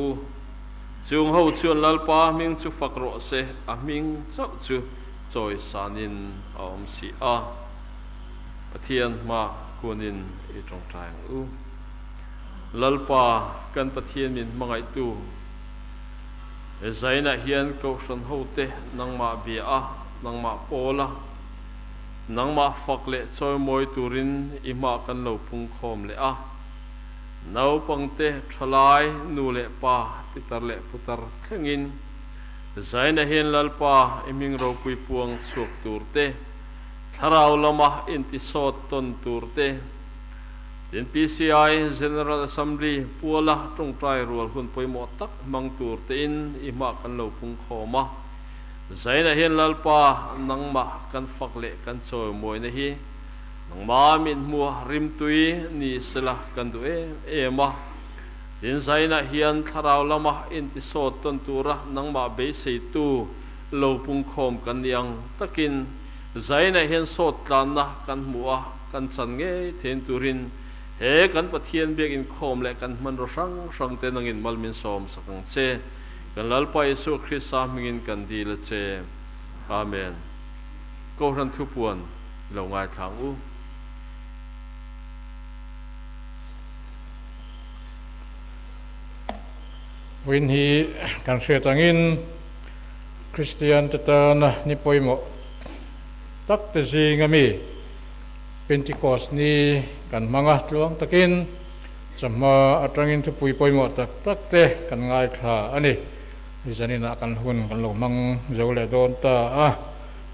u. Chung ho chuan Lalpa hming chu fak rawh se, a hming chauh chu chawisanin a awm si a. Pathian hma kunin i tawngtai ang u. Lalpa, kan Pathian min hmangaihtu, he zainah hian Kohhran hote nangmah bia a, nangmah pawl a, nangmah fak leh chawimawi turin i hmah kan lo pungkhawm leh a. Naupangte, thalai, nu leh pa, pitar leh putar thlengin zainah hian Lalpa i hming ropui puang chhuak tur te, thlarau lama intisawt tawn tur te, tin PCI General Assembly puala tawngtai rual hun pawimawh tak hmang tur tein i hmah kan lo pungkhawm a. Zainah hian Lalpa nangmah kan fak leh kan chawimawina hi Nangmah min hmuh rimtui ni sela kan duh em em a. Tin zainah hian thlarau lama intisawt tawn tura nangmah beiseitu lo pungkhawm kan ni ang takin zainah hian sawt tlanna kan hmuh a, kan chan ngei thein turin he kan Pathian biak inkhawm leh kan hmanraw hrang hrang te nangin mal min sawm sak ang che. Kan Lalpa Isua Krista hmingin kan dil a che. Amen. Kohhran thupuan. Lo ngaithla ang u. Vawiin hi kan hriat angin Kristian te tana ni pawimawh tak te zinga mi Pentecost ni kan hmang a, tluang takin chawhma atangin thupui pawimawh tak tak te kan ngaithla a ni. Zaninah kan hun kan lo hmang zo leh dawn ta a.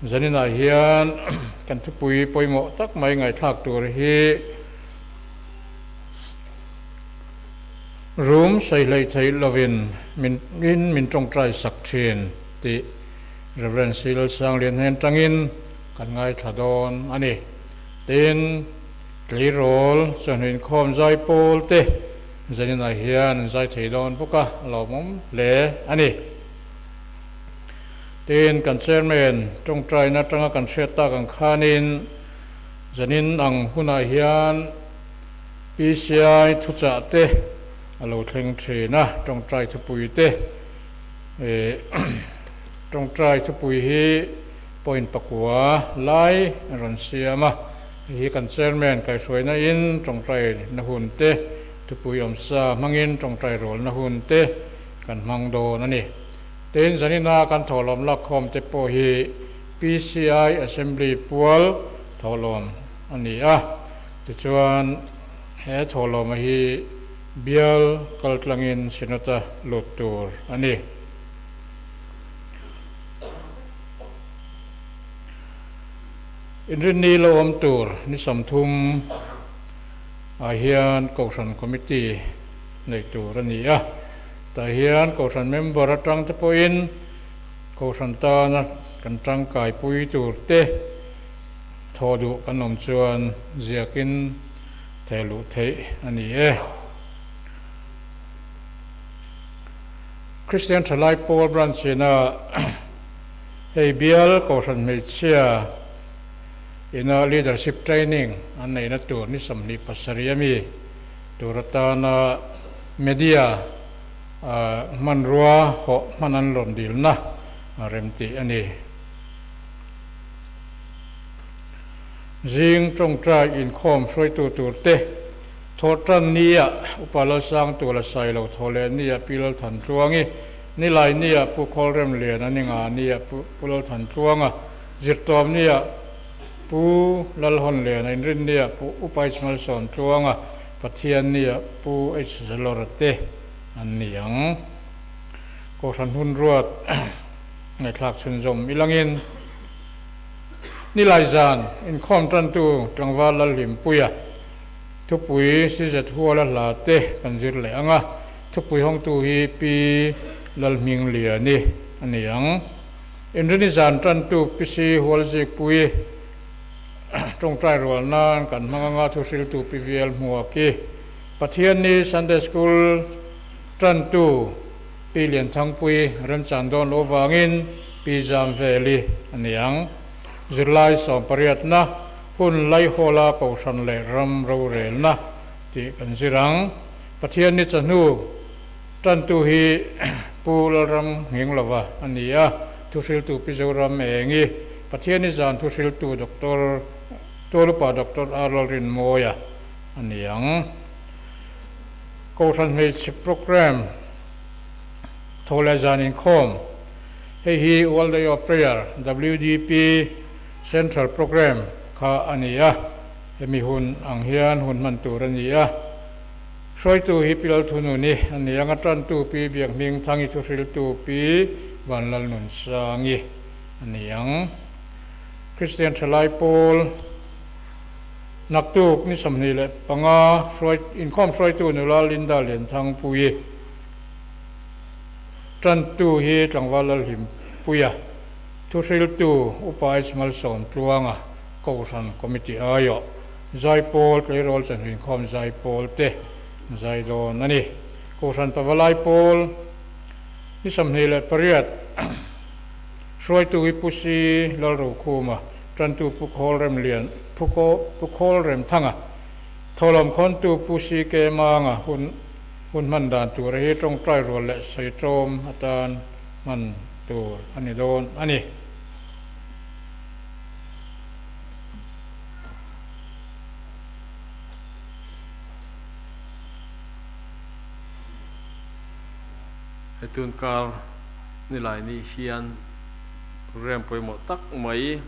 Zaninah hian kan thupui pawimawh tak mai ngaihthlak tur hi Rum sawi hleih theih lovin min in min tawngtai sak thin tih Rev. Sil Sanglian hnen tangin kan ngaithla dawn a ni. Tin, tleirawl chawhnu inkhawm zai pawl te zaninah hian an zai thei dawn bawk a, a lawmawm hle a ni. Tin, kan Chairman tawngtaina atanga kan hriat tak ang khanin zanin ang hunah hian PCI thuchah te a lo thleng thin a, tawngtai thupui te tawngtai thupui hi point pakua lai a rawn siam a, hei hi kan Chairman kaihhruaina in tawngtai na hun te, thupui awmsa hmangin tawngtai rawlna hun te kan hmang dawn a ni. Tin, zanina kan thawhlawm lakkhawm te pawh hi PCI Assembly pual thawhlawm a ni a, tichuan he thawhlawma hi bial kaltlangin Synod-a lut tur a ni. Inrinni lo awm tur ni 30 ah hian Kohhran Committee nei tur a ni a. Tah hian Kohhran member atang te pawhin Kohhran tana kan tangkaipui tur te thawh duh kan awm chuan ziakin theh luh theih a ni e. Kristian Thalai Pawl Branch ina hei bial Kohhran hmeichhia ina Leadership Training an neihna tur ni 27 ami tur atana Media hmanrua hawh hman an rawn dilna rem tih a ni. Zing tawngtai inkhawm hruaitu turte thawhtan nia Upa Lalsangtuala Sailo thawhleh nia Pi Lalthantluangi, Nilai nia Pu Khawlremliana Ninga nia Pu Lalthantluanga, Zirtawm nia Pu Lalhawnliana Inrin nia Pu Upa Ismalsawntluanga, Pathian nia Pu H. Zalawra te an ni ang. Kohhran hun ruat ngaihthlak chhunzawm ilangin Nilai zan inkhawm tantu tlangval Lalhlimpuia thupui CZ Huala hla te kan zir leh ang a, thupui hawngtu hi Pi Lalhmingliani a ni ang. Inrini zan tantu Pi Si Hualzikpuii Tawngtai rual nan kan hmang anga thuhriltu Pi Vial Hmuaki, Pathianni Sunday School tantu Pi Lianthangpui remchan dawn loh avangin Pi Zam Veli a ni ang. Zirlai sawmpariatna hun Laihawla Kohhran leh Ram rorelna tih kan zir ang. Pathianni chahnu. Tantu hi Pu Lalram Nghinglova a ni a, thuhriltu Pi Zoram Engi, Pathiani zan thuhriltu Doctor Tualupa Doctor R Lalrinmawia a ni ang. Kohhran hmeichhe programme tho leh zan inkhawm, Hei hi World Day of Prayer, WDP, Central Programme kha a ni a, hemi hun ang hian hun hman tur a ni a. Hruaitu hi Pi Lalthununi a ni ang, a tantu Pi Biakhming Thangi thuhriltu Pi Vanlalnunsangi a ni ang. Kristian Thalai Pawl Naktuk ni 25 hruai inkhawm hruaitu nula Linda Lianthangpuii tantu hi tlangval Lalhlimpuia thuhriltu Upa H Malsawm Tluanga Kohhran Committee aiawh Zaipawl tleirawl chawhnu inkhawm Zaipawl te zai dawn a ni. Kohhran Pavalai Pawl ni 28 hruaitu hi Pu Si Lalrokhuma Tantu Pu Khawlrem Lian Pu Pu Khawlrem Thanga Thawhlawm khawntu Pu CK Manga hun hun hman dan tura hi tawngtai rual leh sawitlawm atan hman tur a ni dawn a ni. He tunkar Nilaini hian Program pawimawh tak mai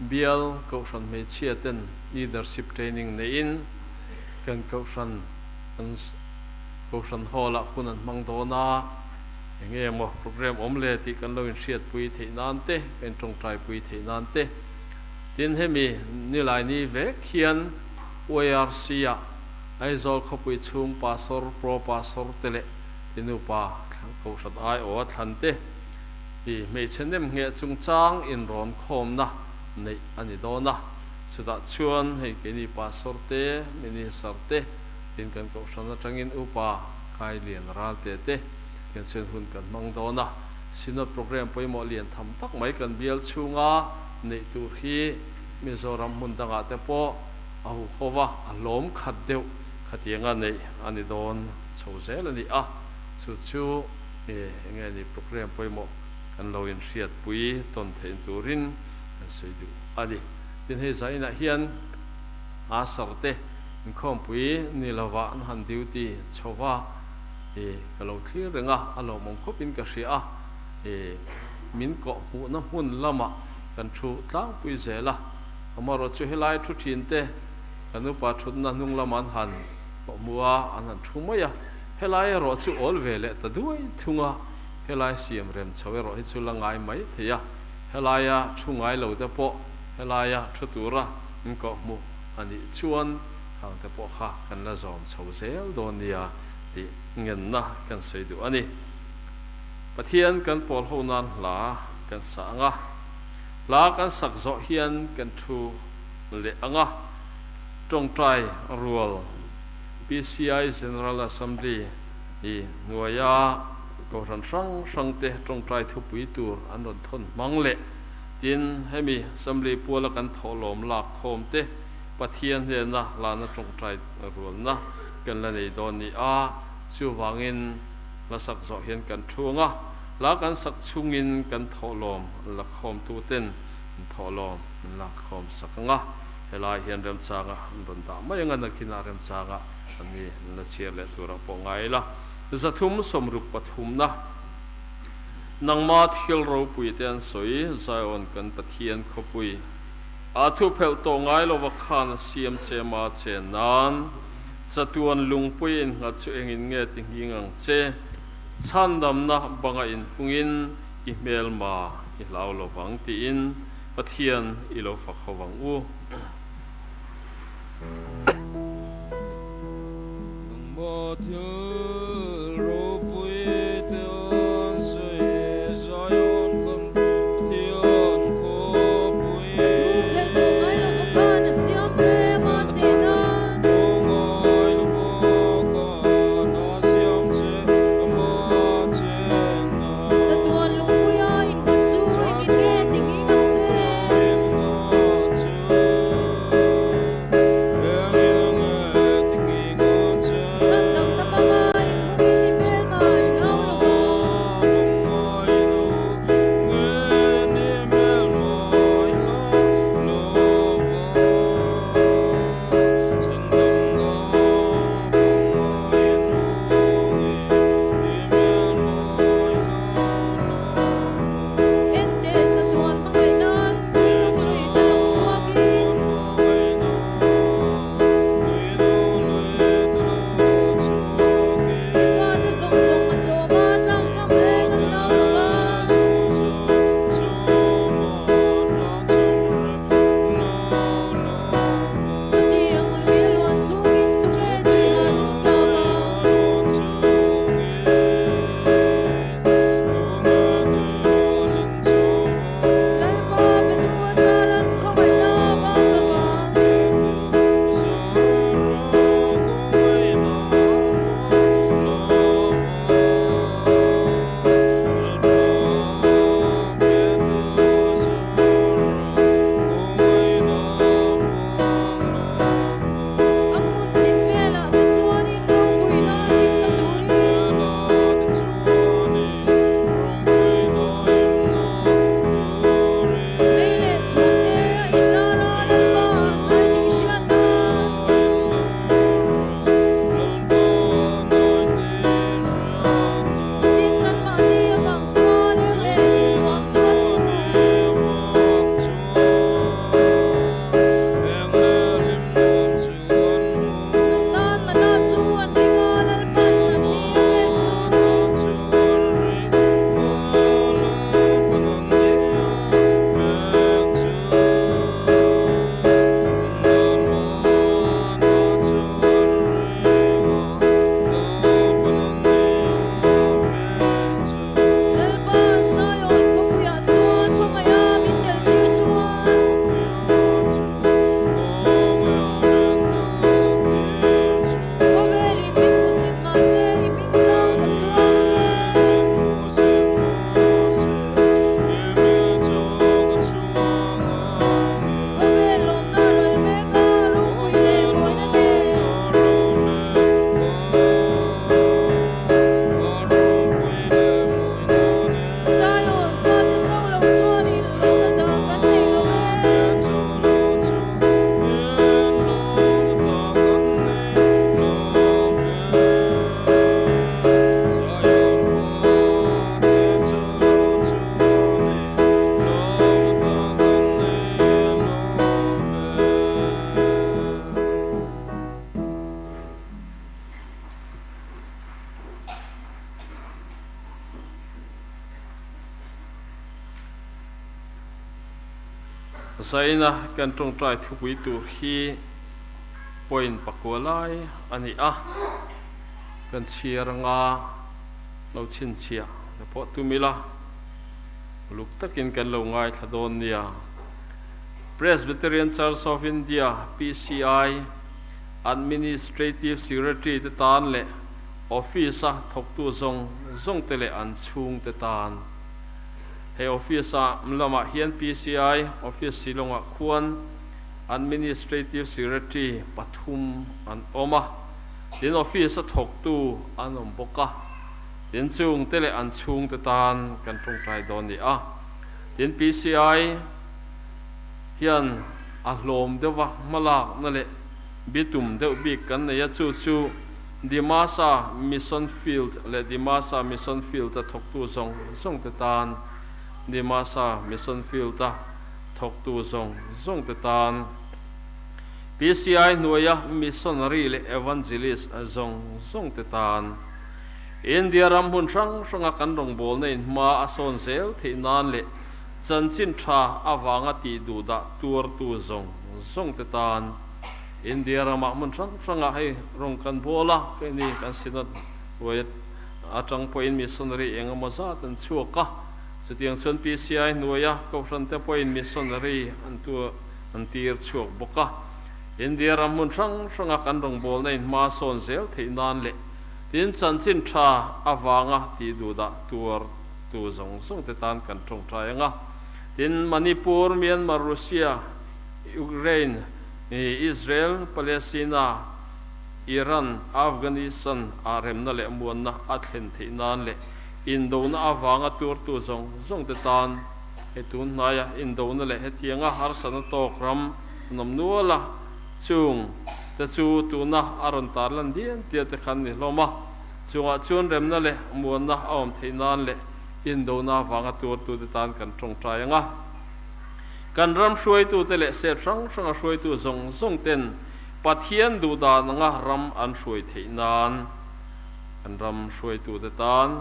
Bial Kohhran Hmeichhia ten Leadership Training neiin kan Kohhran kan Kohhran Hall ah hun an hmang dawn a, eng nge maw program awm le tih kan lo inhriatpui theih nan te, kan intawngtaipui theih nan te. Tin hemi Nilaini vek hian YRC ah Aizawl khawpui chhung Pastor, Pro Pastor te leh Tinupa Kohhran aiawha thlan te, I hmeichhe nem ngheh chungchang inrawn khawmna neih a ni dawn a, chutah chuan hei keini pastor te, minister te, tin kan kohhran atangin upa kai lian ral te te hian chuan hun kan hmang dawn a. Synod programme pawimawh lian tham tak mai kan bial chhunga neih tur hi Mizoram hmun dangah te pawh a huho va, a hlawm khat deuh khatianga neih a ni dawn chho zel a ni a, chu chu. Nge enge ni programme pawimawh kan lo inhriatpui tawn theih turin kan sawi duh a ni. Tin hei zainah hian Asar te inkhawmpui ni lova an han duty chho va, i ka lo thlir reng a, a lawmawm khawpin ka hria a, i min kawh hmuhna hmun lamah kan thu tlangpui zel a, amaherawh chu helai thu thin te kan upa thutna hnung lamah an han kawh hmu a, an han thu mai a. Helai erawh chu awl ve leh ta duai thung a, helai siam rem chho erawh hi chu la ngai mai thei a, helaia thu ngai lo te pawh helaia thu tura min kawh hmuh a nih chuan khang te pawh kha kan la zawm chho zel dawn nia tih ngenna kan sawi duh a ni. Pathian kan pawl ho nan hla kan sa ang a, hla kan sak zawh hian kan thu leh ang a, tawngtai rual. PCI General Assembly hi hnuaia kohhran hrang hrangte tawngtai thupui tur an rawn thawn hmang leh tin hemi Assembly puala kan thawhlawm lak khawm te Pathian hnena hlana tawngtai rualna kan la nei dawn ni a, chuvangin hla sak zawh hian kan thu ang a, hla kan sak chungin kan thawhlawm la khawmtuten an thawhlawm an lak khawm sak ang a. Helai hian remchanga an rawn dah mai anga nakinah remchanga an ni la chhiar leh turah pawh ngai ila. 363 na Nangma thil ropui te an sawi, Zion kan Pathian khawpui a thu phelh tawh ngai lova khan a siam che ma chen nan chatuan lungpui a innghat chu engin nge ti nghing ang che? Chhandamna banga inhungin i hmelma i hlau lovang tiin Pathian i lo fak ho vang u. Nangmah thil ropui te an sawi Zion kan Pathian khawpui. A thu phelh tawh ngai lova khan a siam che ma che nan. Tawh ngai lova khan a siam che ma che nan. Chatuan lungpuia inkawt chu engin nge ti nghing ang che? Chhandamna hmanga inhungin. Zaina kan tawngtai thupui tur hi point pakua lai a ni a, kan chhiar anga lo chhinchhiah te pawh tum ila, uluk takin kan lo ngaithla dawn nia. Presbyterian Church of India, PCI, Administrative Secretary te tan leh Office-a thawktu zawng zawng te leh an chhungte tan. Hei Office-a lamah hian PCI Office Shillong-ah khuan Administrative Secretary pathum an awm a, tin Office-a thawktu an awm bawk a, tin chungte leh an chhungte tan kan tawngtai dawn ni a. Tin PCI hian a hlawm deuhva hmalakna leh bitum deuh bik kan nei a, chu chu Dimasa Mission Field leh Dimasa Mission Field-a thawktu zawng zawngte tan, Dimasa Mission Field-a thawktu zawng zawngte tan, PCI hnuaia Missionary leh Evangelist zawng zawngte tan, India ram hmun hrang hranga kan rawngbawlna in hma a sawn zel theih nan leh chanchin tha avanga tih duhdah tuartu zawng zawngte tan, India ramah hmun hrang hrangah hei rawng kan bawl a, keini kan Synod hnuai atang pawhin missionary eng emaw zat an chhuak a, chutiang chuan PCI hnuaia Kohhran te pawhin missionary an tu an tir chhuak bawk a. India ram hmun hrang hranga kan rawngbawlna in hma sawn zel theih nan leh tin chanchin tha avanga tih duhdah tuar tu zawng zawng te tan kan tawngtai ang a. Tin Manipur, Myanmar, Russia, Ukraine, Israel, Palestina, Iran, Afghanistan ah remna leh muanna a thlen theih nan leh indona avanga tuartu zawng zawng te tan he tun hnaia indona leh hetianga harsatna tawk ram an awm nual a, chung te chu tuna a rawn tarlan dian tia te khan ni hlawm a, chungah chuan remna leh muanna a awm theih nan leh indona avanga tuartu te tan kan tawngtai ang a. Kan ram hruaitute leh state hrang hranga hruaitu zawng zawng ten Pathian duhdan anga ram an hruai theih nan kan ram hruaitute tan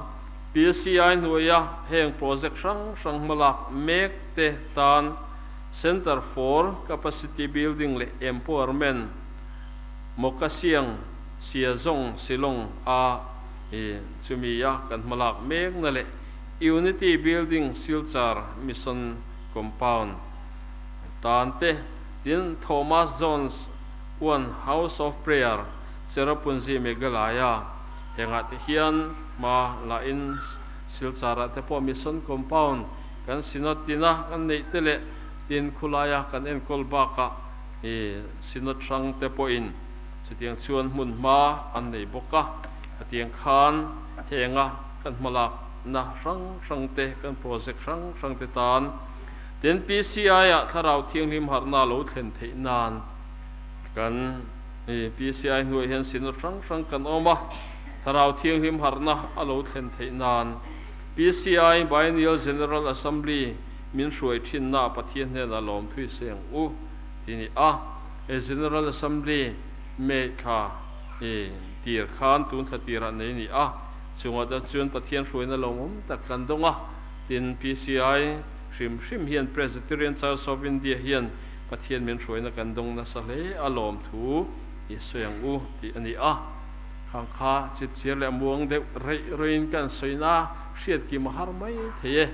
PCI hnuaia heng project hrang hrang hmalak mek te tan Centre for Capacity Building leh Empowerment Mawkasiang Siazawng Shillong a chumi a kan hmalak mekna leh Unity Building Silchar Mission Compound tan te, tin Thomas Jones One House of Prayer Cherrapunji Meghalaya hengah te hian hma la in Silchar ah te pawh Mission Compound kan Synod tina kan neih te leh tin khulaia kan enkawl bakah i Synod hrang te pawhin chutiang chuan hmun hma an nei bawk a, khatiang khan henga kan hmalak na hrang hrang te, kan project hrang hrang te tan tin PCI ah thlarau thianghlim harhna lo thlen theih nan kan PCI hnuaiah hian synod hrang hrang kan awm a, thlarau thianghlim harhna a lo thlen theih nan PCI Biennial General Assembly min hruai thinna Pathian hnenah lawm thui seng u ti ni a, he General Assembly May thla tir khan tun thla tirah nei ni a. Chungah te chuan Pathian hruaina lawmawm tak kan dawng a, tin PCI hrim hrim hian Presbyterian Church of India hian Pathian min hruaina kan dawng nasa hle a lawm thu i sawi ang u tih a ni a. Khang kha chipchiar leh muang deuh reih rawin kan sawina hriat kim a har mai thei e,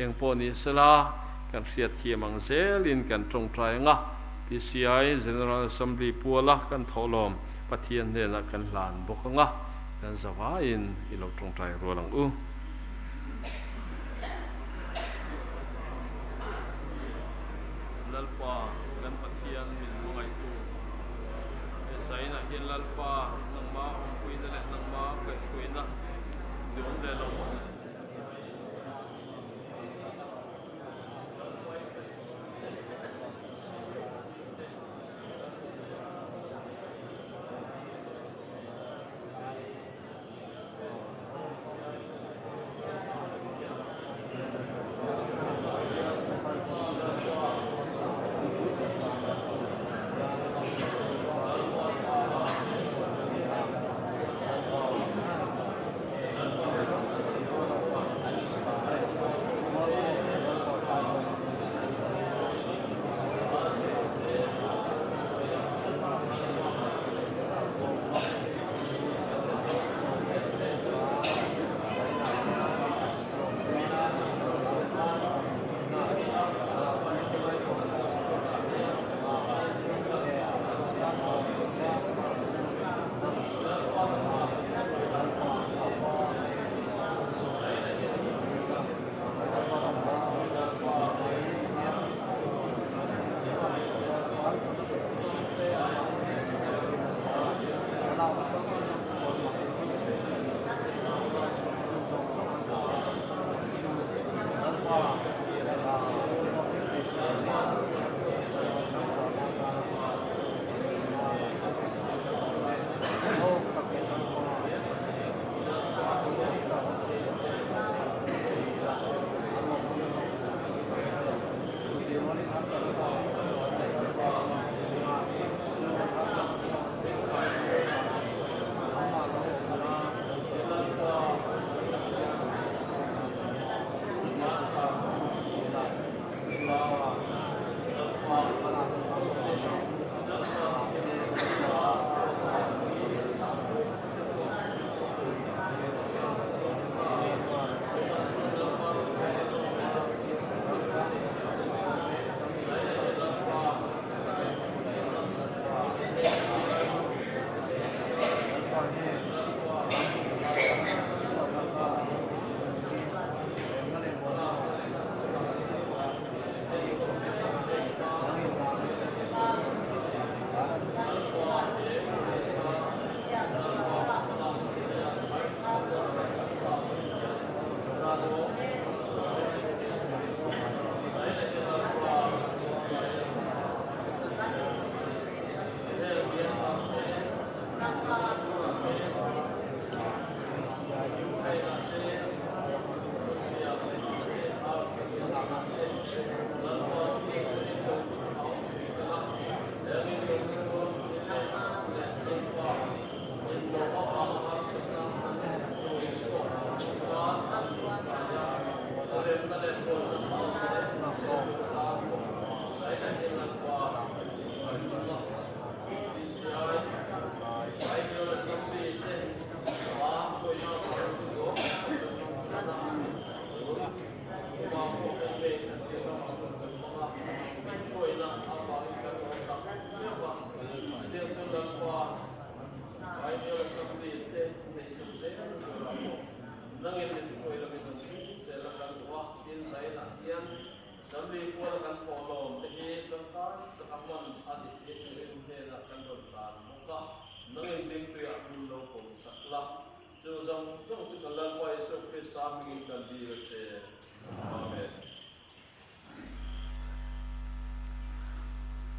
eng pawh ni sela kan hriat thiam ang zelin kan tawngtai ang a, PCI General Assembly puala kan thawhlawm Pathian hnenah kan hlan bawk ang a. Kan zavaiin i lo tawngtai rual ang u. Lalpa kan Pathian min hmangaihtu he zainah hian Lalpa nangma awmpuina leh nangma kaihhruaina duhawm leh lo awm.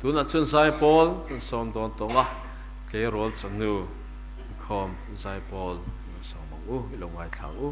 Tunah chuan zaipawl kan sawm dawn tawng a, tleirawl chawhnu inkhawm zaipawl kan sawm ang u, i lo ngaithla ang u.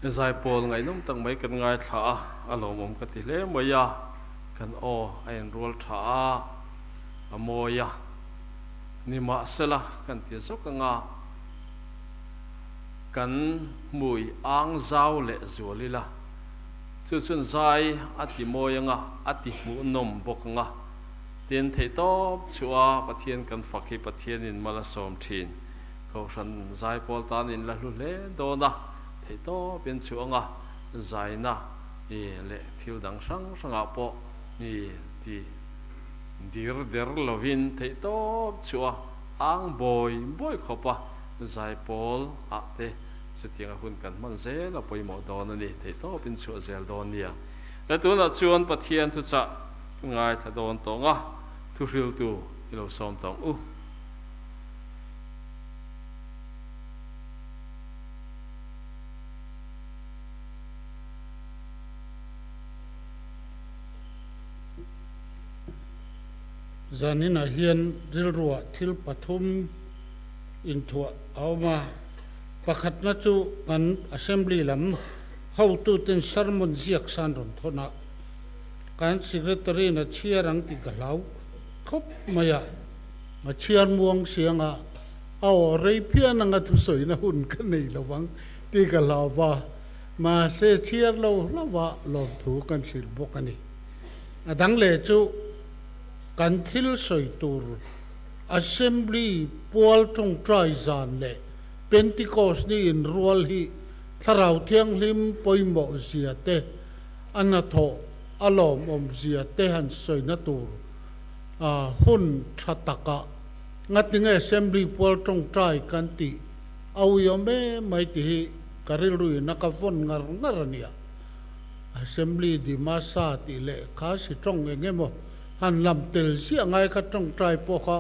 Zaipawl ngaihnawm tak mai kan ngaithla a, a lawmawm ka ti hle mai a, kan aw a inrual tha a, a mawi a, nimahsela kan ti zawk anga kan hmui ang zau leh zual ila, chu chuan zai a ti mawi anga, a ti hmuhnawm bawk anga, tin theihtawp chhuah a Pathian kan fak hi Pathianin mal a sawm thin. Kohhran zaipawl tan in la hlu hle dawn a, theihtawpin chhuang a, zaina i leh thil dang hrang hrangah pawh i ti dir der lovin theihtawp chhuah a ang bawi bawi khawp a, zaipawl ah te chutiang a hun kan hman zel a pawimawh dawn a ni, theihtawpin chhuah zel dawn nia. Le tunah chuan Pathian thuchah ngaithla dawn tawng a, thuhriltu i lo sawm tawng u. Zaninah hian rilruah thil pathum inthuah a awm a, pakhatna chu kan Assembly lam hotuten sermon ziak san rawn thawn a, kan Secretary-in a chhiar ang tih ka hlau khawp mai a. A chhiar muang siang a, a aw rei phian anga thusawina hun ka nei lo vang tih ka hlau va, mahse chhiar lo hlauh a lawmthu kan hrilh bawk a ni. A dang leh chu kan thil sawi tur Assembly pual tawngtai zan leh Pentecost ni inrual hi Thlarau Thianghlim pawimawh zia te, a hnathawh a lawmawm zia te han sawina tur hun tha takah ngatinge Assembly pual tawngtai kan tih a uiawm em mai tih hi ka rilruin a ka vawn ngar ngar a nia. Assembly Dimasa tih leh kha si tawng eng emaw han lam tel ziah ngai kha tawngtai pawh kha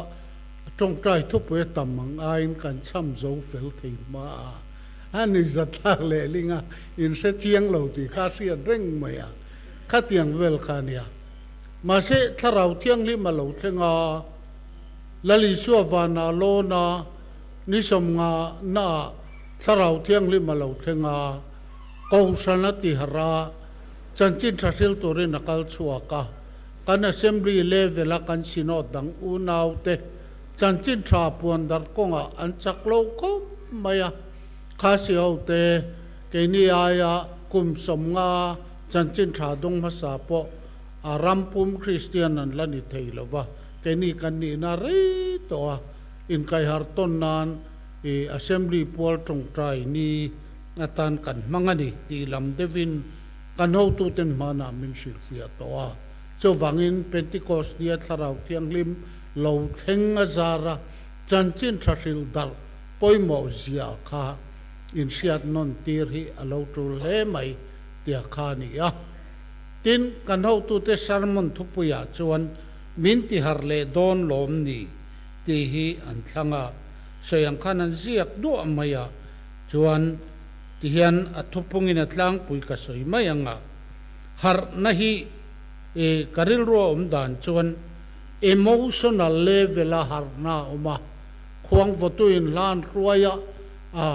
tawngtai thupui a tam ang aiin kan chham zo fel thei hma a, a nuihzat thlak lehling a, inhre chiang lo tih kha a hriat reng mai a, khatiang vel kha a nia. Mahse, Thlarau Thianghlim a lo thleng a, Lal Isua vana lawn a, ni sawmnga naah Thlarau Thianghlim a lo thleng a, Kohhran a tiharh a, chanchin tha hril turin a kal chhuak a, kan Assembly level a kan Synod dang unaute chanchin tha puan darh kawngah an chak lo khawp mai a, Khasi hote keini aia kum 50 chanchin tha dawng hmasa pawh A ram pum Kristian an la ni thei lo va, keini kan nihna rei tawh a, inkaihar tawn nan i Assembly pual tawngtai ni atan kan hmang a ni tih lam deuhin kan hotuten hmanah min hrilhfiah tawh a. Chuvangin Pentecost nia Thlarau Thianghlim lo thleng a zar a, chanchin tha hrilh darh pawimawh zia kha inhriat nawn tir hi a lo tul hle mai tia kha a ni a. Tin, kan hotute sermon thupuiah chuan min tiharh leh dawn lawm ni tih hi an thlang a, sawi ang khan an ziak duah mai a, chuan tihian a thupungin a tlangpui ka sawi mai ang a, harhna hi i ka rilru a awm dan chuan emotional level a harhna a awm a, khuang vawtuin hla an hruai a,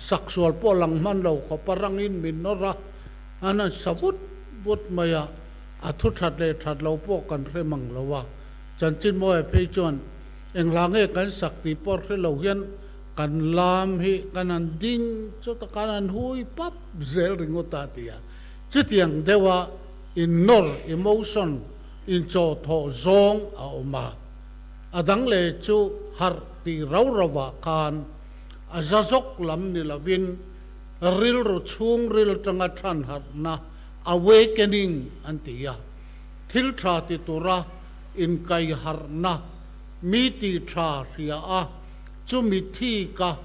saksual pawh lang hman lo khawpa rangin min nawr a, An han sa vut vut mai a, a thu that leh that lo pawh kan hre mang lo a. Chanchinmawia phei chuan eng hla nge kan sak tih pawh hre lo hian kan lam hi kan han ding chawt a, kan han hui pap zel ringawt a ti a. Chutiang deuha innawr, emotion, inchawhthawh zawng a awm a. A dang leh chu harh tih rau rauah khan a za zawk lam ni lovin, Rilru chhungril tanga thanharhna, awakening, an ti a. Thil tha ti tura inkaiharhna, mi ti tha hria a, chumi thi ka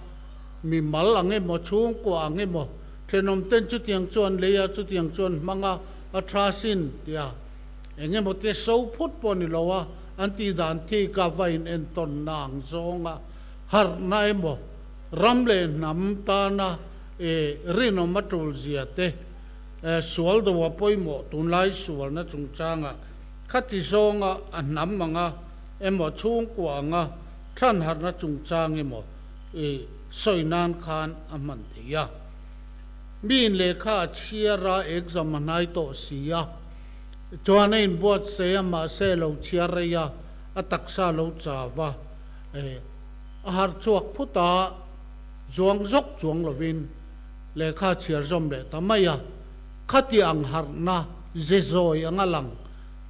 mi mal ang emaw, chhungkua ang emaw, thenawmten chutiang chuan lei a, chutiang chuan hmang a, a tha sin tia eng emaw te so phut pawh ni lo a, an tih dan thi ka va in entawnna ang zawnga harhna emaw, Ram leh hnam tana rinawm a tul zia te, sual do a pawimawh tunlai sualna chungchanga khati zawnga a hnam anga emaw chhungkua anga thlanharhna chungchang emaw sawi nan khan a hman thei a. Miin lehkha a chhiar a, exam a hnai tawh si a, chuan a inbuatsaih a, mahse a lo chhiar rei a, a taksa a lo chau a, a harh chhuak phut a, zuang zawk chuang lovin lehkha a chhiar zawm leh ta mai a, khati ang harhna ze zawi anga lang,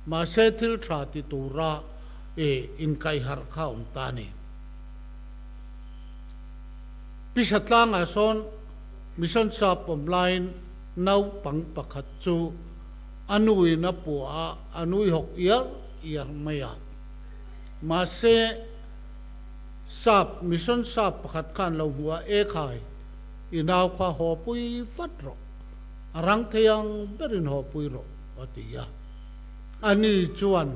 mahse thil tha ti tura inkaiharh kha a awm ta a ni. Pisa tlangah sawn Mission Sap awm laiin naupang pakhat chu a nuin a puah a, a nui hawk iar iar mai a. Mahse, Sap, Mission Sap pakhat khan lo hmu a, E khai, i nau kha haw pui vat rawh, a rang thei ang berin haw pui rawh, a ti a. Ani chuan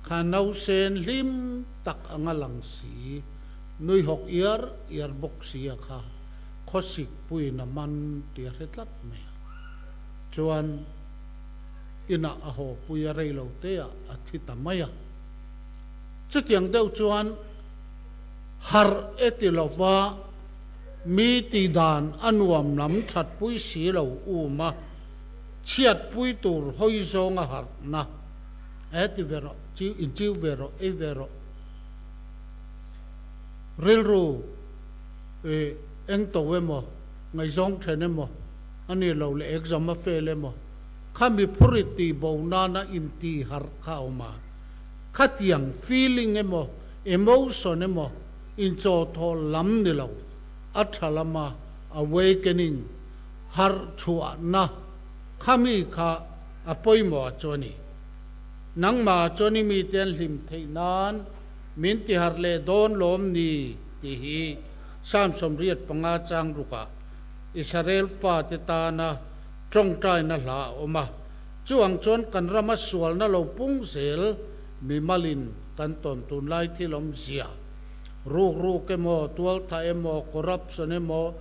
kha nausen hlim tak anga lang si, nui hawk iar iar bawk si a kha khawsik puiin a man tih a hre tlat mai a. Chuan inah a haw pui a rei lo te ah a thi ta mai a. Chutiang deuh chuan harh e ti lova mi tih dan a nuam lam that pui si lo um a, chhiat pui tur hawi zawng a harhna e ti ve rawh, chiu inchiu ve rawh, ei ve rawh. Rilru i eng to emaw, ngaihzawng then emaw, a ni lo leh exam a fail emaw, khami phurit tih bo nana inti harh kha a awm a. Khatiang feeling emaw, emotion emaw inchawhthawh lam ni lo, a tha lama awakening, harh chhuahna khami kha a pawimawh a chu a ni. Nangmah chuan i mite an hlim theih nan min ti harh leh dawn lawm ni tih hi Psalm 85 chang rukah Israel fate tana tawngtaina hla a awm a. Chuang chuan kan rama sualna lo pung zel mimalin kan tawn tunlai thil awmzia, rukruk emaw, tualtha emaw, corruption emaw,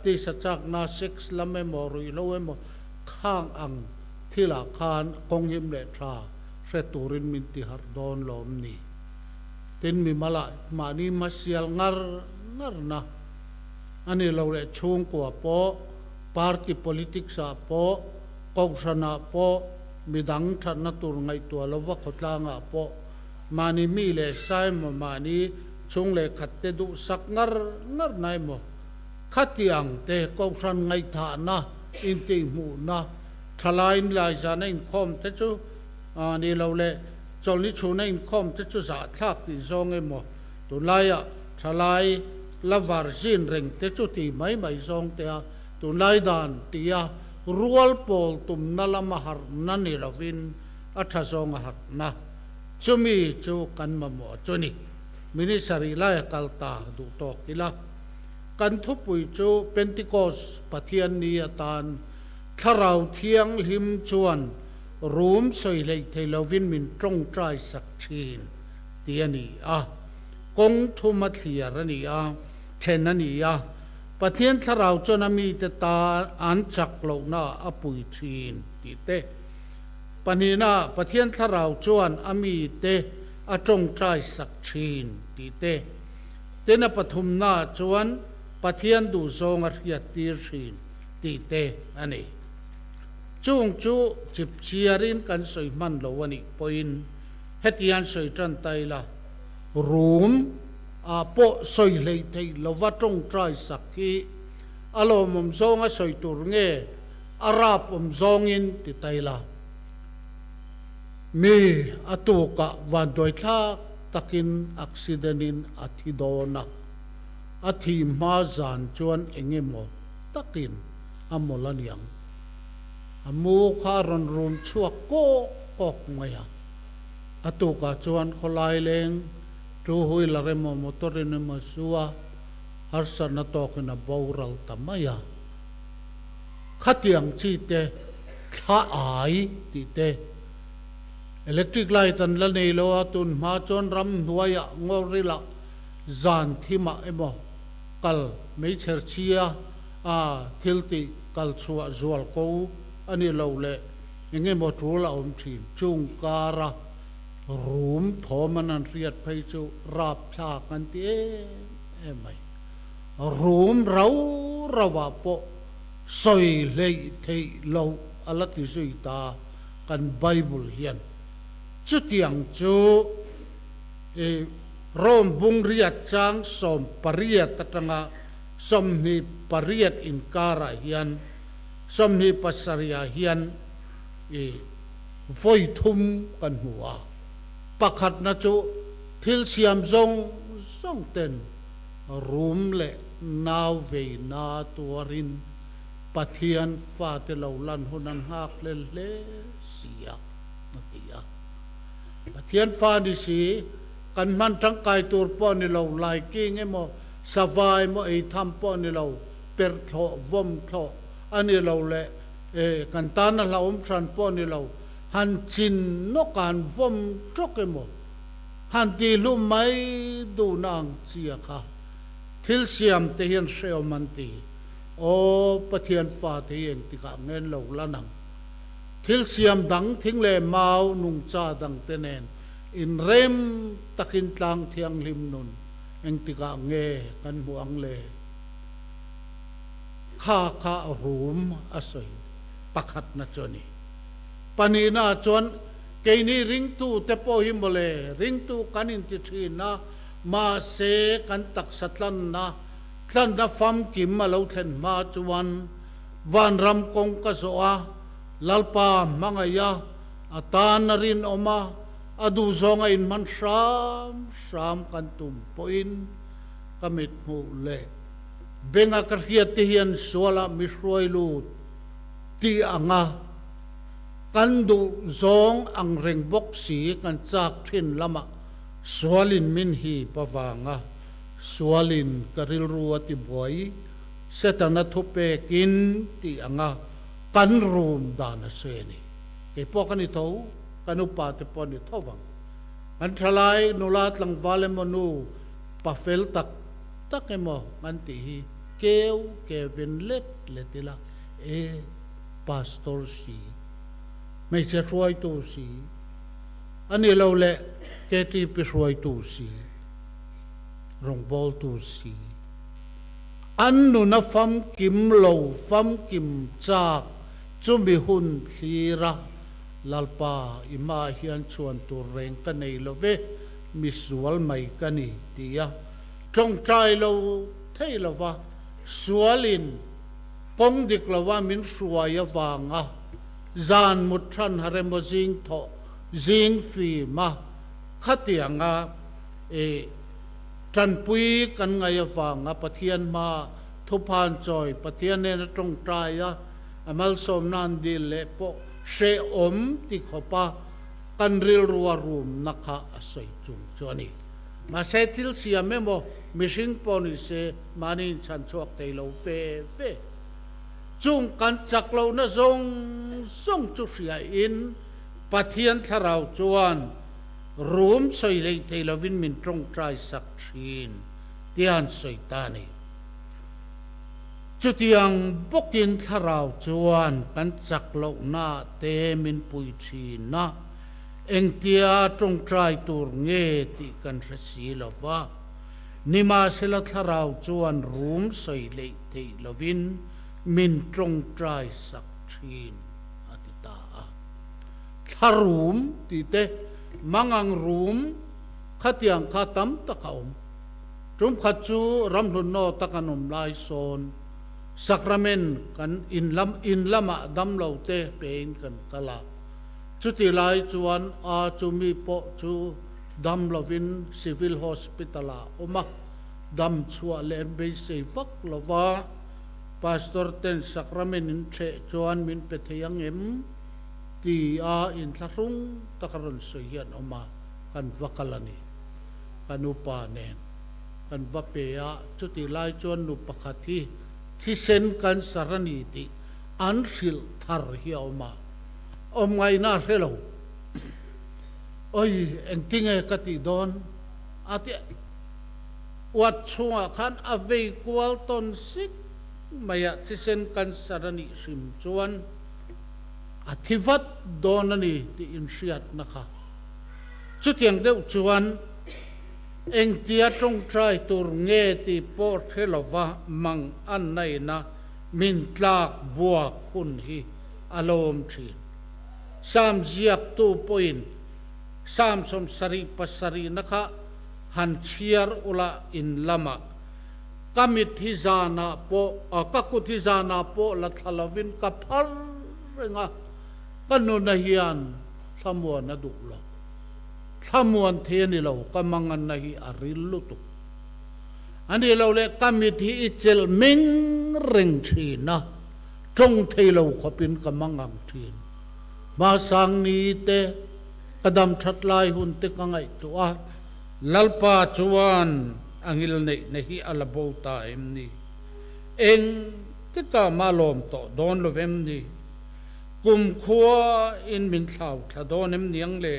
tisa chakna, sex lam emaw, ruihhlo emaw khang ang Thilah khan kawng him leh tha hre turin min ti harh dawn lawm ni? Tin, mimalah mahni hmasial ngar ngarna a ni lo leh chhungkua pawh, party politics ah pawh, kohhranah pawh, midang thatna tur ngaihtuah lova khawtlangah pawh mahni mi leh sa emaw mahni chhung leh khat te duhsak ngar ngarna emaw khatiang te kohhran ngaihthahna intihhmuhna Thalaiin laizana inkhawm te chu ni lo leh chawlhni chhuna inkhawm te chu zahthlak tih zawng emaw, tunlaiah thalai la var zin reng te chu ti mai mai zawng te a, tunlai dan tia rual pawl tumna lama harhna ni lovin a tha zawnga harhna chumi chu kan mamawh chu ni. Minister i laia kal ta duh tawk ila. Kan thupui chu Pentecost Pathian ni atan Thlarau Thianghlim chuan rum sawi hleih thei lovin min tawngtai sak thin tih a ni a. Kawng thum a thliar a ni a, then a ni a. Pathian Thlarau chuan a mite tan an chak lohna a pui thin tih te. Pahnihna, Pathian Thlarau chuan a mite a tawngtai sak thin tih te. Tin a pathumna chuan Pathian duhzawng a hriattir thin. tih te a ni. Chung chu chipchiarin kan sawi hman lo a nih pawhin hetiang sawi tan ta ila, rum ah pawh sawi hleih theih lova tawngtai sak hi a lawmawm zawnga sawi tur nge a rap awm zawngin ti ta ila. Mi a tukah vanduaithlak takin accident in a thi dawn a, a thih hma zan chuan eng emaw takin a mawlh a niang. A mu kha a rawn rum chhuak kawk kawk mai a. A tukah chuan khawlai leng two wheeler emaw motor in emaw zu a harsatna tawkin a boral ta mai a. Khatiang chi te thla ai tih te electric light an la nei lo a, tun hma chuan ramhnuaiah ngawrilah zan thimah emaw kal meichher chhia a thil tih kal chhuah zual ko a ni lo leh eng emaw tul a awm thin. Chung kara rum thawm an han hriat phei chu rapthlak an ti em em mai. Rum rau rauah pawh Sawi hleih theih loh a la ti zui ta kan Bible hian. Chutiang chu i Rome bung riat chang 18 atanga 28 inkarah hian 27 ah hian i vawi thum kan hmu a. Pakhatna chu thil siam zawng zawng ten Rum leh nau vei na tuarin Pathian fate lo lan hun an nghak hlel hle si a, a ti a. Pathian fa ni si, kan hman tangkai tur pawh ni lo, laiking emaw, sava emaw ei tham pawh ni lo, perh thlawh, vawm thlawh a ni lo leh kan tana hlauhawm hran pawh ni lo, han chin nawk a han vawm tawk emaw, Han ti hlum mai duhna ang chia kha thil siam te hian hrehawm an ti. Aw Pathian fate hi engtikah ngen lo la nang. Thil siam dang thing leh mau nungcha dang te nen inrem takin tlang thianghlim nun engtikah nge kan hmuh ang le? Kha kha rum a sawi pakhatna chu a ni. Pahnihna chuan Keini ringtute pawh hi mawle, ringtu kan inti thin a, mahse kan taksa tlanna, tlanna famkim a lo thlen hma chuan vanram kawng ka zawh a, Lalpa hmangaih a, a tan a rinawm a, a duhzawng a inhman hram hram kan tum pawhin ka mithmuh leh benga ka hriat te hian sualah mi hruai lut tih anga Kan duh zawng ang reng bawk si kan chak thin lamah sualin min hip avanga sualin ka rilru a ti buai, Setana thupekin tih anga kan rum dan a sawi a ni. Kei pawh ka ni tho, kan upa te pawh a ni tho vang. Kan thalai nula tlangval emaw nu pa fel tak tak emaw kan tih hi keu kevin let let ila e. Pastor si, hmeichhe hruaitu si, a ni lo leh KTP hruaitu si, rawngbawltu si, an nuna famkim lo famkim chak chumi hun thlir a, Lalpa i hmaah hian chhuan tur reng ka nei lo ve, misual mai ka ni, ti a tawngtai lo thei lo va, sualin Kawng dik lova min hruai avanga zan mut than har emaw zing thawh zing fim a, khatianga i tanpui kan ngaih avanga Pathian hma thuphan chawi Pathian nena tawngtai a, a malsawmna an dil leh pawh hrehawm ti khawpa kan rilrua rumna kha a sawi chung chu a ni. Mahse thil siam emaw mihring pawh ni se mahni inchhan chhuak thei lo ve ve. Chung kan chak lohna zawng zawng chu hriain Pathian thlarau chuan rum sawi leh thei lovin min tawngtai sak thin tia an sawi ta a ni. Chutiang bawkin thlarau chuan kan chak lohna te min pui thin a, engtia tawngtai tur nge tih kan hre si lo va. Nimahsela thlarau chuan rum sawi leih theih lovin min tawngtai sak thin, a ti ta a. Thla rum tih te, mangang rum khatiang kha tam tak a awm. Tum khat chu ramhlun naw tak an awm lai sawn Sacrament kan in lam in lamah damlo te pein kan kal a. Chuti lai chuan a chumi pawh chu Dam lovin Civil Hospital ah awm a, dam chhuah leh an beisei vak lo va, Pastor ten sacrament in ṭheh chuan min pe thei ang em? ti a inthlahrung taka rawn sawi hi an awm a, kan va kal a ni. Kan upa nen kan va pe a, chutih lai chuan nu pakhat hi thisen cancer a ni tih an hrilh thar hi a awm a, awm ngaihna a hre lo. Oi, engtinge ka tih dawn? A ti uat chhungah khan a vei kual tawn sik mai a, thisen cancer a nih hrim chuan a thi vat dawn a ni tih inhriatna kha. Chutiang deuh chuan engtia tawngtai tur nge tih pawh hre lova mang an naina min tlak buak hun hi a lawm thin. Sam ziaktu pawhin Sam 77 na kha han chhiar ula in lamah ka mit hi zanah pawh ka kut hi zanah pawh la thla lovin ka phar reng a, ka nuna hian thlamuan a duh lo. Thlamuan thei a ni lo, ka manganna hi a ril lutuk. A nih loh leh ka mit hi i chelh meng reng thin a, tawng thei lo khawpin ka mangang thin. Hmasang ni te, ka dam that lai hun te ka ngaihtuah a. Lalpa chuan a ngil neihna hi a la bo ta em ni? Eng tika mah lawm tawh dawn lo vem ni? Kumkhua in min thlau thla dawn em niang le?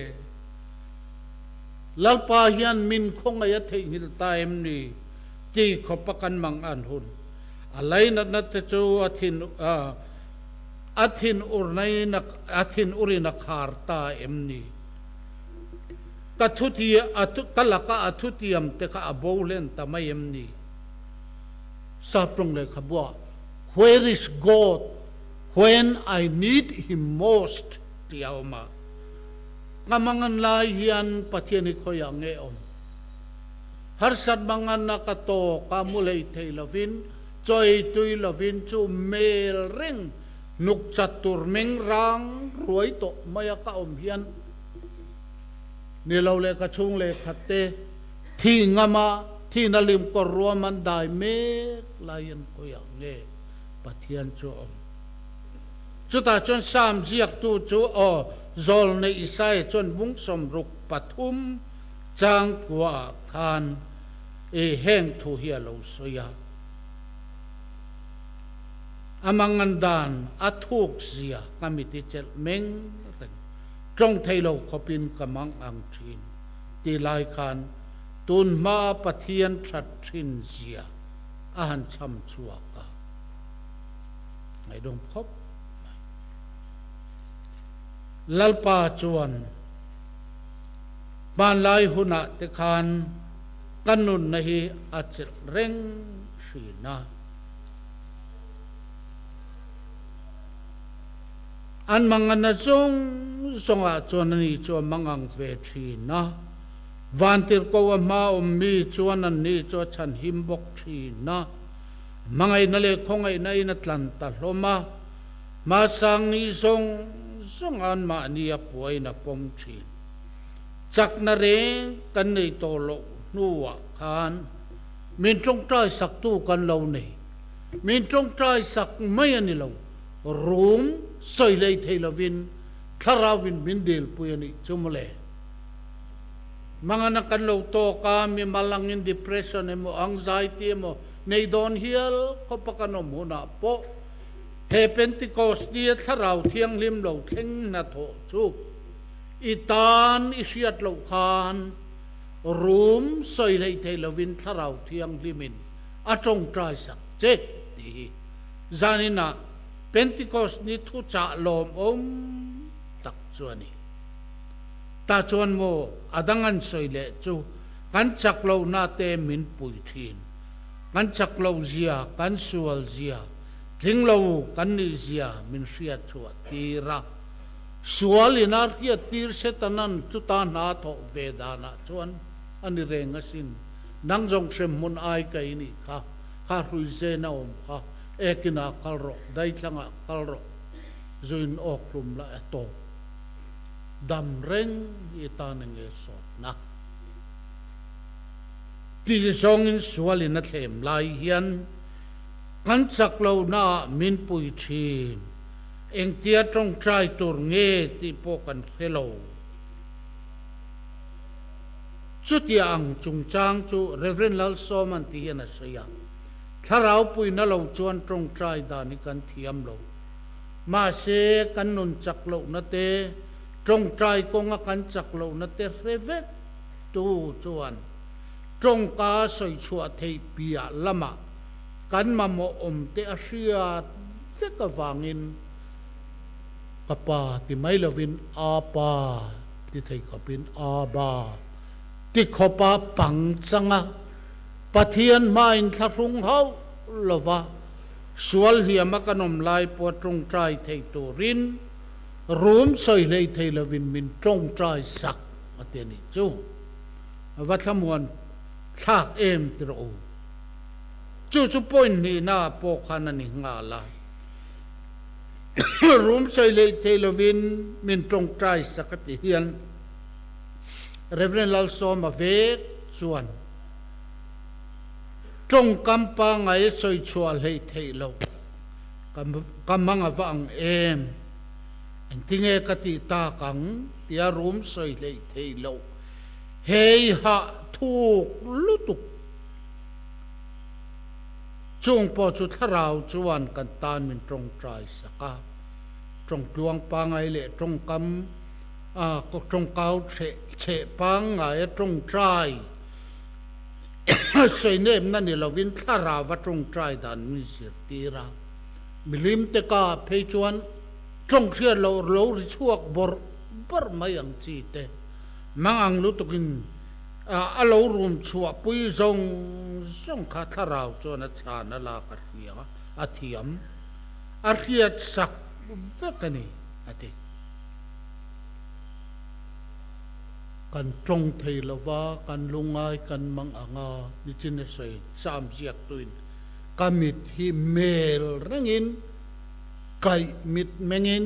Lalpa hian min khawngaih a theihnghilh ta em ni? Ti khawpa kan mang an hun a lainatna te chu a thin a thin ur a thin urin a khar ta em ni? Ka thuti ka laka a thutiam te kha a bo hlen ta mai em ni? Saptawng lehkhabuah Where is God when I need him most tih a awm a. Ka mangan lai hian Pathian hi khawiah nge awm? Harsat manganna ka tawk a, mu hlei thei lovin, chawi tui lovin chu mel reng hnuk chat tur meng rang ruai tawh mai a ka awm hian ni lo leh ka chhung leh khat te thi ngama thihna lim kawr ruam an dai mek lai hian khawiah nge Pathian chu a awm? Chutah chuan Sam ziaktu chu aw Zawlnei Isaia chuan bung 63 chang kuaah khan i heng thu hi a lo sawi a. A mangan dan a thuk zia ka mit i chelh meng reng, tawng thei lo khawpin ka mang ang thin ti lai khan tun hmaa Pathian that thin zia a han chham chhuak a. Ngaihdawm khawp mai. Lalpa chuan hmanlai hunah te khan ka nunna hi a chelh reng thin a. An manganna zawng zawngah chuan ani chu a mangang ve thin a. Vantirhko a hma awmmi chuan anni chu a chhanhim bawk thin a. Hmangaihna leh khawngaihna in a tlan ta hlawm a, hmasang ni zawng zawng anmahni a puain a pawm thin. Chakna reng kan nei tawh loh hnuah khan min tawngtai saktu kan lo nei. Min tawngtai sak mai a ni lo, rum sawi lei thei lovin thlarauin min dilpui a nih chu mawle. Mangana kan lo tawk a, mimal angin depression emaw anxiety emaw nei dawn hial khawpa kan awm hunah pawh he Pentecost nia Thlarau Thianghlim lo thleng hnathawh chu i tan i hriat loh khan rum sawi hleih thei lovin Thlarau Thianghlimin a tawngtai sak che tih hi zaninah Pentecost ni thuchah lawmawm tak chu a ni. Tah chuan maw a dang an sawi leh chu kan chak lohna te min pui thin. Kan chak loh zia, kan sual zia, tling lo kan nih zia min hriat chhuah tir a. Sual in a hriat tir Setanan chuta hna thawh ve danah chuan a ni reng asin. Nang zawng hremhmun ai ka i nih kha, kha hrui zen a awm kha, ekinah kal rawh, daithlangah kal rawh, zuin awk hlum la a tawp. Dam reng i tan enge sawtna? Ti zawngin sualin a thlem lai hian kan chak lohnaah min pui thin. Engtia tawngtai tur nge tih pawh kan hre lo. Chutia ang chungchang chu Rev. Lalsawman ti hian a sawi a, Thlarau puina lo chuan tawngtai dan hi kan thiam lo. Mahse, kan nun chak lohna te, tawngtai kawnga kan chak lohna te hre vek tu chuan tawngka sawi chhuah theih piah lamah kan mamawh awm te a hriat vek avangin ka pa ti mai lovin a pa ti thei khawpin a ba ti khawpa pang changa Pathian hmain thlahrung hauh lova. Sual hliama kan awm lai pawh tawngtai thei turin rum sawi hlei thei lovin min tawngtai sak a ti a nih chu. A va thlamuan thlak em ti rawh u. Chu chu point hnihna ah pawh khan a ni nghal a. Rum sawi hlei thei lovin min tawngtai sak a ti hian Rev. Lalsawma vek chuan Tawngkam pangngai sawi chhuah hleih theih loh ka hmang a va ang em? Engtinge ka tih tak ang? tia rum sawi hleih theih loh hei hah thuk lutuk. Chung pawh chu thlarau chuan kan tan min tawngtai sak a, tawngtluang pangngai leh tawngkam tawngkau chheh pangngaia tawngtai Sawinemna ni lovin thlarau a tawngtai dan min zirtir a, milim te ka phei chuan tawng hriat loh lo ri chhuak bawrh bawrh mai ang chi te mang ang lutukin a lo rum chhuah pui zawng zawng kha thlarau chuan a chhan a lak a hria a thiam a hriat sak vek a ni a ti. Kan tawng thei lo va, kan lungai kan mang ang a, nichin a sawi sam ziak tuin ka mit hi mel rengin kaih mit mengin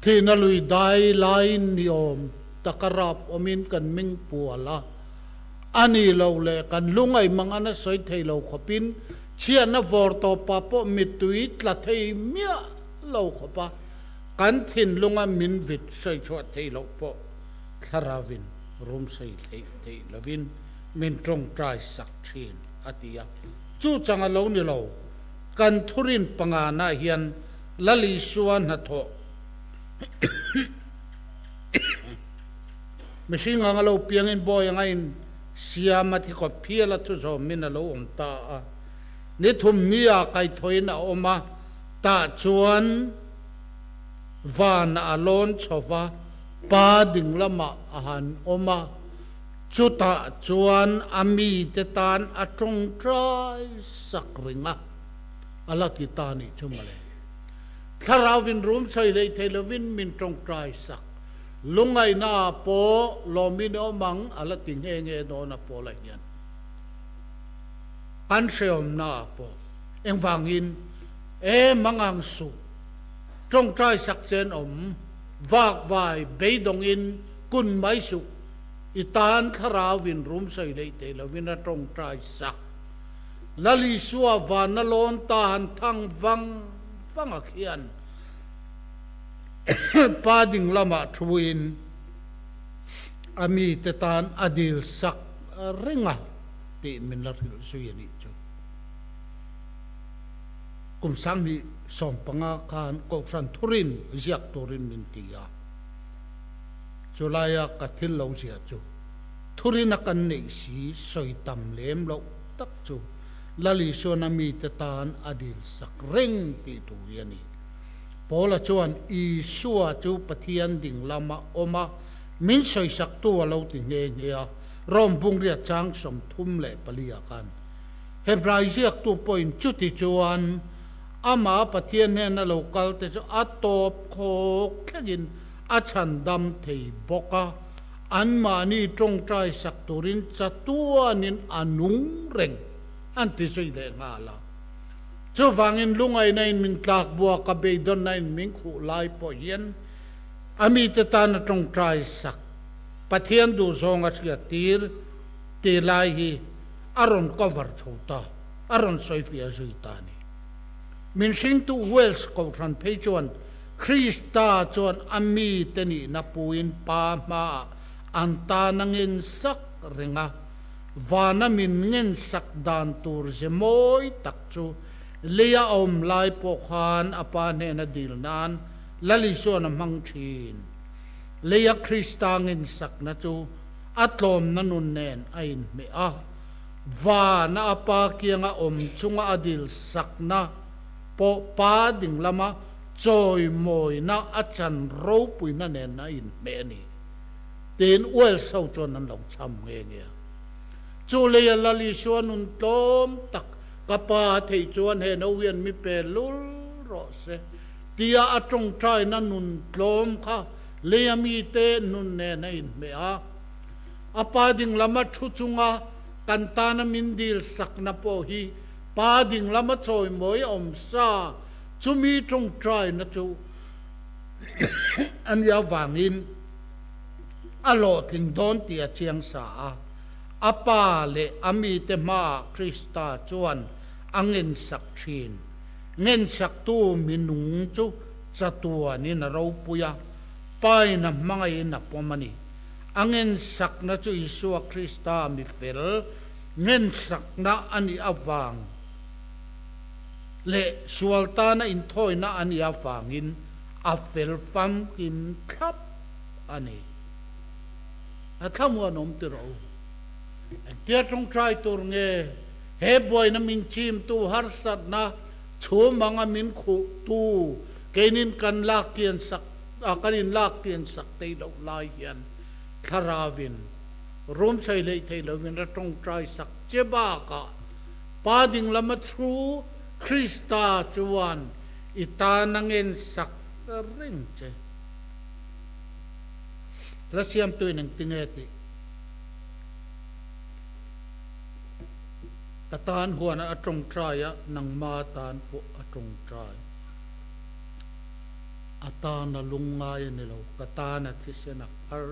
thihna lui dai laiin ni awm taka rap awmin kan meng pual a, a ni lo leh kan lungai mang an a sawi thei lo khawpin chhiatna vawr tawpah pawh mittui tla thei miah lo khawp a. Kan thinlunga min vit sawi chhuah theih loh pawh thlaravin rum sawi theih theih lovin min tawngtai sak thin, a ti a. Chu chang a lo ni lo, kan thurin pangana hian Lal Isua hnathawh mihring anga lo piangin bawi anga in siam a thikawp phial a thuzawm min a lo awm ta a. Ni thum nia kaithawiin a awm a. Tah chuan van a lawn chho va, pa ding lamah a han awm a, chutah chuan a mite tan a tawngtai sak ring a, a la ti ta nih chu mawle. Thlarauin rum sawi hlei thei lovin min tawngtai sak, lungaihna ah pawh lawmin awm ang a la ti nghe nghe dawn a Paula hian. An hrehawmna ah pawh. Engvangin e mangang suh, tawngtai sak chen awm, vakvai beidawngin kun mai suh, i tan thlarauin rum sawi leih thei lovin a tawngtai sak. Lal Isua vanna lawn ta han thang vang vang a khian Pa ding lamah thuin a mite tan a dil sak reng a tih min la hrilh zui a nih chu. Kum 2015 khan Kohhran thurin ziak turin min ti a, chulaia ka thil lo ziah chu thurin a kan neih si sawi tam lem loh tak chu Lal Isuan a mite tan a dil sak reng tih thu hi a ni. Paula chuan Isua chu Pathian ding lama awm a, min sawisaktu a lo ti nghe nghe a, Rom bungriat chang 34 ah khan. Hebrai ziaktu pawhin chuti chuan amah Pathian hnena lo kalte chu a tawp khawk thlengin a chhan dam thei bawk a, anmahni tawngtai sak turin chatuanin a nung reng an ti zui leh nghal a. Chuvangin lungaihna in min tlak buak a, beidawnna in min khuh lai pawh hian a mite tana tawngtai sak Pathian duhzawng a hriattir ti lai hi a rawn cover chho ta, a rawn sawifiah zui ta a ni. Min hringtu Wales Kohhran phei chuan Krista chuan a mite nihna puin Pa hmaah an tan a ngen sak reng a, vana min ngen sak dan tur ze mawi tak chu leia a awm lai pawh khan a Pa hnena dil nan Lal Isuan a hmang thin. Leia Krista ngen sakna chu A tlawmna nun nen a inhmeh a, vana a pa kianga awm chunga a dil sakna pawh pa ding lama chawimawina a chan ropuina nen a inhmeh a ni, tiin Welsh ho chuan an lo chham nghe nghe a. Chu leia Lal Isua nun tlawm tak Ka Pa, thei chuan he no hian mi pe lul rawh se, tia a tawngtaina nun tlawm kha leia mite nun nen a inhmeh a. A Pa dinglama thu chunga kan tana min dil sakna pawh hi Pa dinglama chawimawi a awm sa, chumi tawngtaina chu a nia vangin a hlawhtling dawn tih a chiang sa a. A Pa leh a mite hmaah Krista chuan a ngensak thin. Ngensaktu mi nung chu chatuanin a ropui a, Pain a hmangaihin a pawm a ni. A ngensakna chu Isua Krista mi fel ngensakna a nih avang leh sual tana inthawina a nih avangin a fel famkim thlap a ni. A thlamuanawm ti rawh u. Engtia tawngtai tur nge he buaina min chimtu harsatna chhum anga min khuhtu keinin kan lak kian sak kan in lak kian sak tei loh lai hian thlarauin rum chei hleih thei lovin a tawngtai sak che bakah Pa ding lama thu Krista chuan i tan a ngen sak reng che. La siamtuin engtinge tih ka tan huan a tawngtai a, nangma tan pawh a tawngtai. A tan a lungngai a ni lo, ka tan a thisen a phar.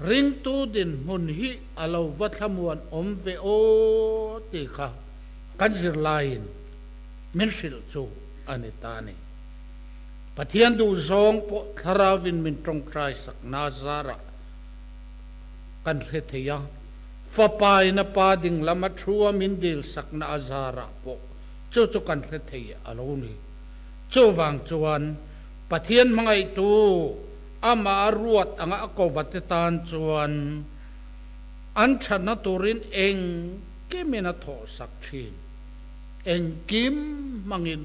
Ringtu dinhmun hi a lo va thlamuan awm ve aw tih kha kan zirlaiin min hrilh chu a ni ta a ni. Pathian duhzawng pawh Thlarauvin min tawngtai sakna zarah kan hre thei a, Fapain a Pa dinglam a thu a min dil sakna a zarah pawh chu chu kan hre thei a lo ni. Chuvang chuan Pathian hmangaihtu amah a ruat anga a kova te tan chuan an thatna turin engkimin a thawhsak thin. Engkim hmangin.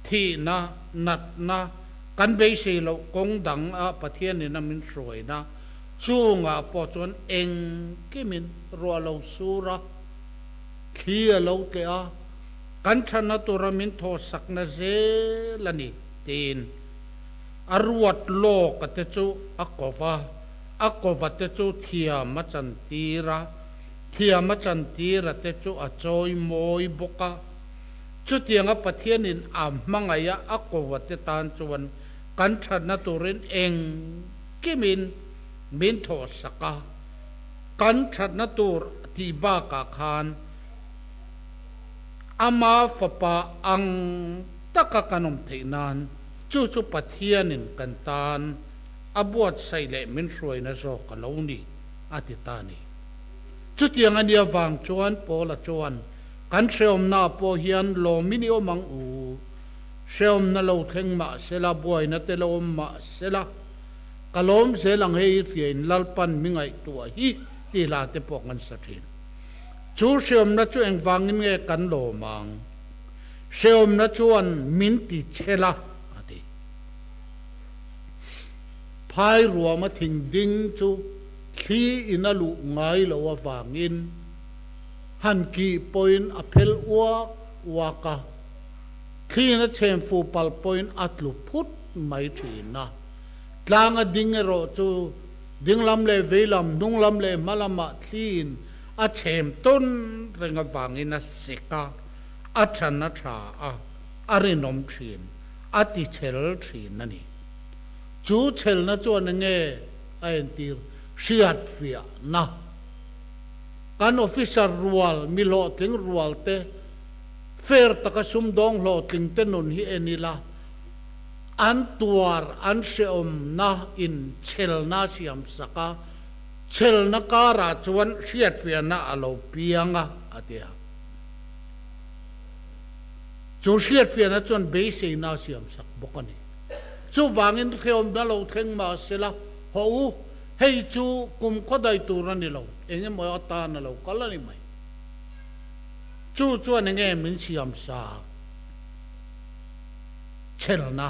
Thihna, natna, kan beisei loh kawng dang a Pathianin a min hruaina chungah pawh chuan engkimin ruah lo sur a, thli a lo tleh a, kan thatna tura min thawhsakna zel a ni tiin a ruat lawk a te chu a ko va, a ko va te chu thiam a chantir a, thiam a chantir a te chu a chawi mawi bawk a. Chutianga Pathianin a hmangaih a a ko a te tan chuan kan thatna turin engkimin min thawhsak a, kan thatna tur tih bakah khan ama fapa ang taka kan awm theih nan chu chu Pathianin kan tan a buatsaih leh min hruaina zawk a lo ni, a ti ta a ni. Chutiang a nia vang chuan Paula chuan Kan hrehawmna pawh hian lawmin i awm ang u. Hrehawmna lo thleng mah sela, buaina te lo awm mah sela, ka lawm zel ang hei hriain Lalpan mi ngaihtuah hi tih hla te pawh kan sa thin. Chu hrehawmna chu engvangin nge kan lawm ang? Hrehawmna chuan min ti chhel a, a ti. Phai ruama thing ding chu thli in a luh ngai loh avangin, Han kih pawhin a phel uak uak a, thliin a chhem fu pal pawhin a tlu phut mai thin a. Tlang a ding erawh chu dinglam leh veilam, hnunglam leh hmalamah thliin a chhem tawn reng avangin a sek a, a than a tha a, a rinawm thin, a ti chhel thin a ni. Chu chhelna chuan enge a entir hriatfiahna? Kan officer rual, mi hlawhtling rual te, fair taka sumdawng hlawhtling te nun hi en ila, an tuar, an hrehawmna in chhelna a siam sak a, chhelna karah chuan hriatfiahna a lo piang a, a ti a. Chu hriatfiahna chuan beiseina a siam sak bawk a ni. Chuvangin hrehawmna lo thleng mahsela, hawh u, Hei chu kum khaw dai tur a ni lo, eng emaw atan a lo kal a ni mai. Chu chuan enge min siam sa? Chhelna.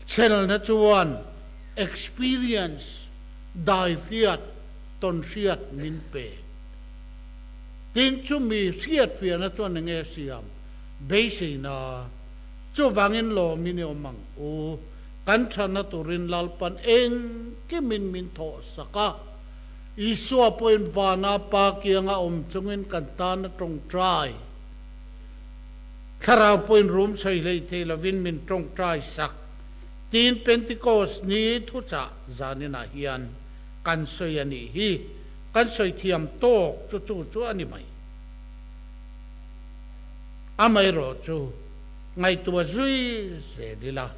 Chhelna chuan experience, dai hriat, tawn hriat min pe. Tin, chumi hriatfiahna chuan enge a siam? Beiseina. Chuvangin lawmin i awm ang u. Kan thatna turin Lalpan engkimin min thawhsak a. Isua pawhin vana Pa kianga awm chungin kan tan a tawngtai. Thlarau pawhin rum sawi hlei thei lovin min tawngtai sak. Tin, Pentecost ni thuchah zaninah hian kan sawi a nih hi. Kan sawi thiam tawk chu chu chu a ni mai. Amaherawhchu, ngaihtuah zui zel ila,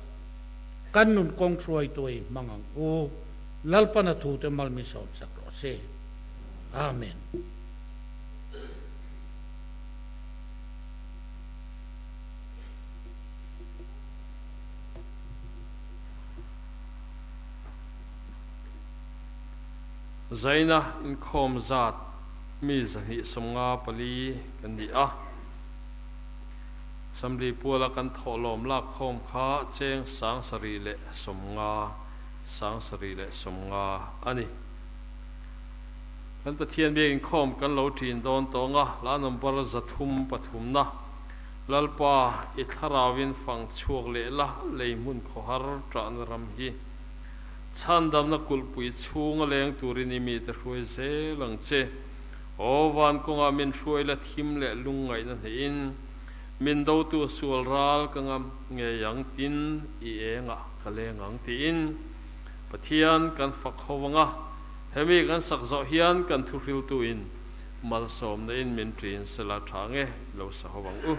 kan nun kawng hruaituai hmang ang u. Lalpana thute mal min sawmsak rawh se. Amen. Zaina inkhawm zat mi 254 kan ni a. Assembly puala kan thawhlawm lakkhawm kha cheng 750, 750 a ni. Kan Pathian biak inkhawm kan lo ṭin dawn tawng a, hla number 303 na, Lalpa, i thlarauin fang chhuak leh la, lei hmun khawhar ṭahna ram hi. Chhandamna kulhpui chhunga leng turin i mite hruai zel ang che. Aw van kawngah min hruai la thim leh lungngaihna hnehin min dotu sual ral ka ngam ngei ang tin i engah ka leng ang tiin Pathian kan fak ho vang a, hemi kan sak zawh hian kan thuhriltuin malsawmna in min ṭin sela ṭha nge lo sa ho vang u.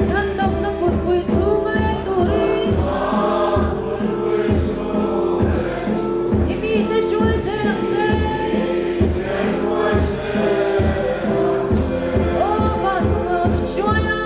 Chhandamna kutpui chhung leng turin i mite hruai zel ang che. Aw van kawngah min hruai la.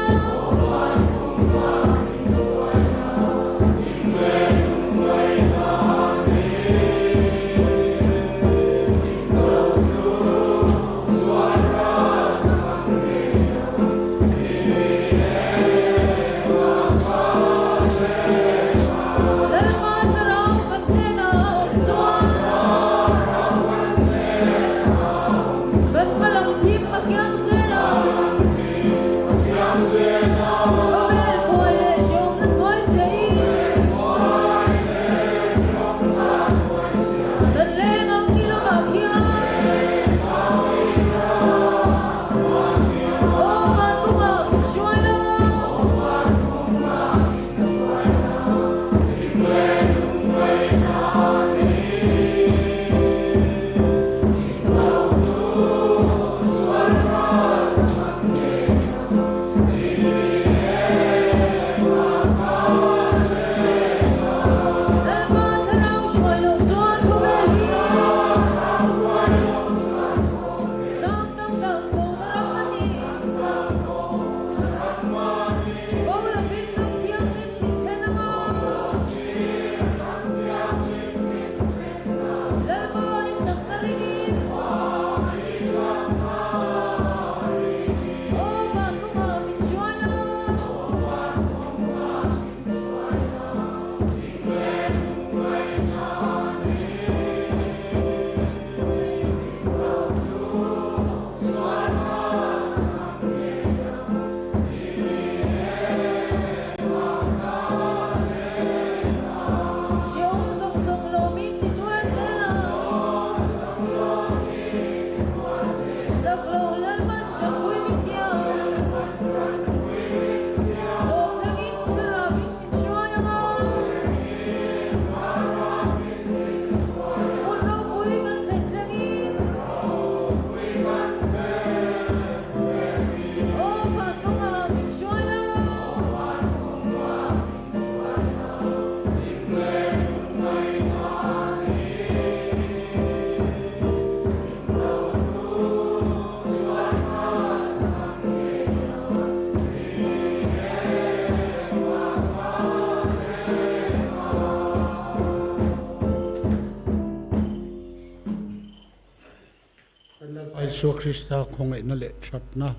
Isua Krista khawngaihna leh thatna,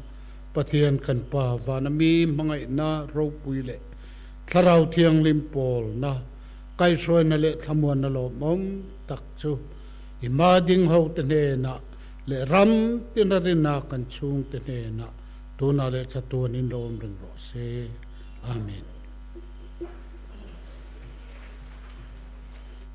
Pathian kan Pa vana mi hmangaihna ropui leh Thlarau Thianghlim pawlna, kaihhruaina leh thlamuanna lawmawm tak chu i hma ding hote hnenah leh ram tina rina kan chhungte hnenah tunah leh chatuanin lo awm reng rawh se. Amen.